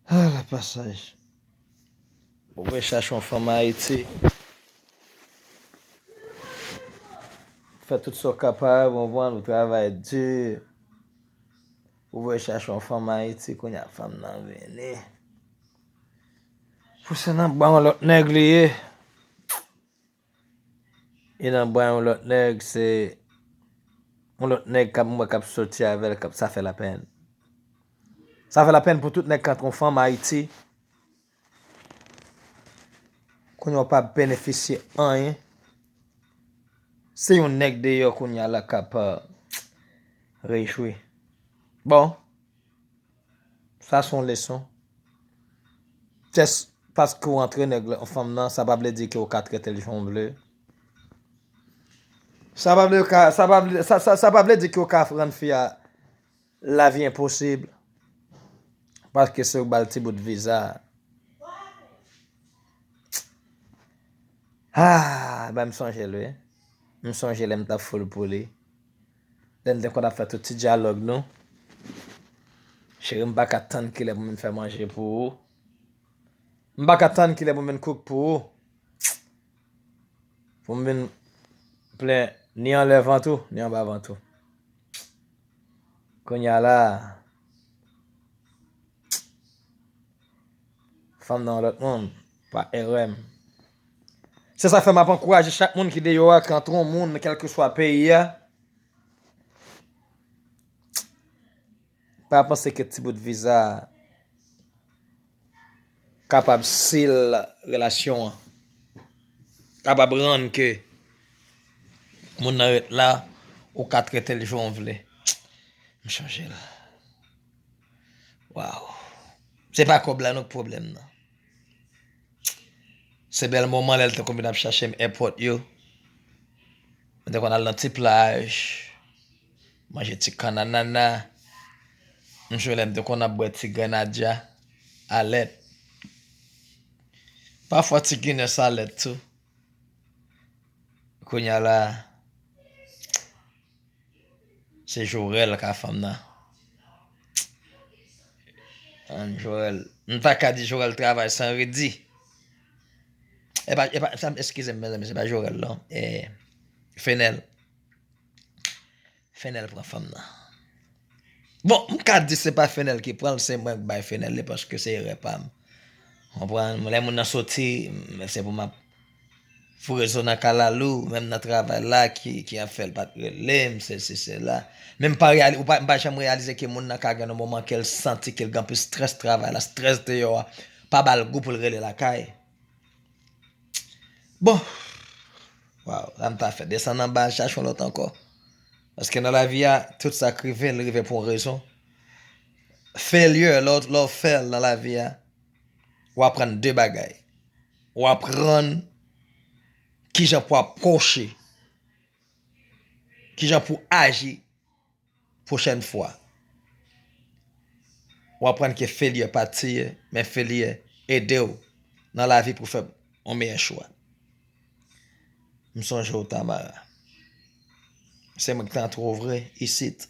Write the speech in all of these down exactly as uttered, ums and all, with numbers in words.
Ah, la pasaj. Ou vle chache yon fanm Ayiti. Fè tout sa w kapab, ou konprann, ou travay di. Ou vle chache yon fanm Ayiti, kounye a fanm nan vini. Pou se nan bra yon lòt nèg li ye. E nan bra yon lòt nèg, se yon lòt nèg k ap, mwen wè k ap soti avè l, k ap, sa fè lapèn. Sa fè lapèn pou tout nèg k antre yon fanm Ayiti. Kounye a w p ap benefisye anyen. Se yon nèg deyò kounye a la k ap, euh, rejwi. Bon, sa se yon leson. Jès paske w antre nèg la, fanm nan, sa pa vle di ke w ka trete l jan w vle. Sa pa vle ka, sa pa vle, sa, sa, sa pa vle di ke w ka rann fi a lavi enposib. Paske se ou k ba l ti bout viza. Ah, ben m sonje l, wi. M sonje lè m t ap foul pou li. Lè n te konn ap fè tout ti dyalòg nou. Cheri, m pa ka tann kilè pou m vin fè manje pou ou. M pa ka tann kilè pou m vin cook pou ou. Pou m vin plen ni anlè vant ou, ni anba vant ou. Kounye a la, fanm nan yon lòt moun, pa erè m. Se sa k fè m ap ankouraje chak moun ki deyò a, ki antre yon moun, kèlkeswa peyi a, pa panse ke ti bout viza a kapab seal relasyon an. Kapab rann ke moun nan ret la, ou ka trete l jan w vle. M chanje l. Waw. Se pa kòb la non k pwoblèm nan. Se bèl moman lè l te konn vin ap chache m èpòt yo. Mwen te konn al nan ti plaj, manje ti kannanana. M sonje lè m te konn ap bwè ti grenadya a lèt. Pafwa ti Guinness a lèt tou. Kounye a la, se Jorel ka fanm nan. An Jorel. M ta ka di Jorel travay san redi. E pa, e pa, sa, eskize m, mezanmi, se pa Jorel, non. E, Fenel. Fenel pran fanm nan. Bon, m ka di se pa Fenel ki pran l, se mwen k bay Fenel li, paske se erè pa m. Konprann? Lè moun nan soti, m, se pou m ap foure zo nan kalalou, menm nan travay la, ki, ki ap fè l pa t rele m, sesi, sela. Men m pa reyali-, ou pa, m pa janm reyalize ke moun nan ka gen yon moman ke l santi ke l gen anpil strès travay la, strès deyò a, pa ba l gou pou l rele lakay. Bon, waw, sa m ta fè, desann anba, chache yon lòt ankò. Paske nan lavi a, tout sa k rive, l rive pou yon rezon. Failure, lè w, lè w fail nan lavi a, w aprann de bagay. W aprann kijan pou apwoche, kijan pou aji pwochèn fwa. W aprann ke failure pa tiye, men failure ede w nan lavi pou fè yon meyè chwa. M sonje w, Tamara. Se mwen ki te antre w vre isit.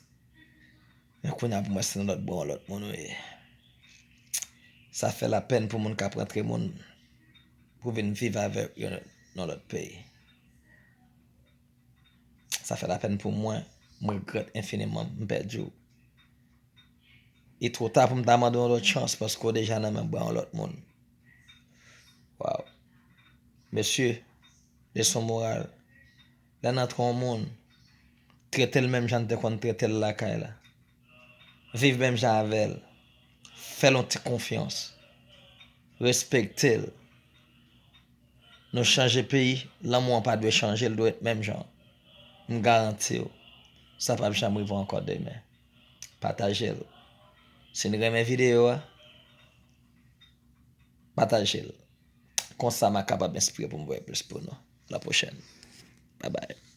Men kounye a pou mwen se nan lòt bò, yon lòt moun ou ye. Sa fè lapèn pou moun k ap rantre moun pou vin viv avèk yo nan lòt peyi. Sa fè lapèn pou mwen. Mwen regrèt enfiniman m pèdi w. E twò ta pou m ta mande w yon lòt chans, paske w deja nan men bra yon lòt moun. Waw. Mesye, leson moral. Lè n antre yon moun, trete l menm jan n te konn trete l lakay la. Viv menm jan avè l. Fè l yon ti konfyans. Respekte l. Nou chanje peyi, lanmou an pa dwe chanje, l dwe ret menm jan. M garanti w, sa p ap janm rive w ankò demen. Pataje l. Si n renmen videyo a, pataje l. Konsa m a kapab enspire pou m voye plis pou nou. La pwochèn. Babay.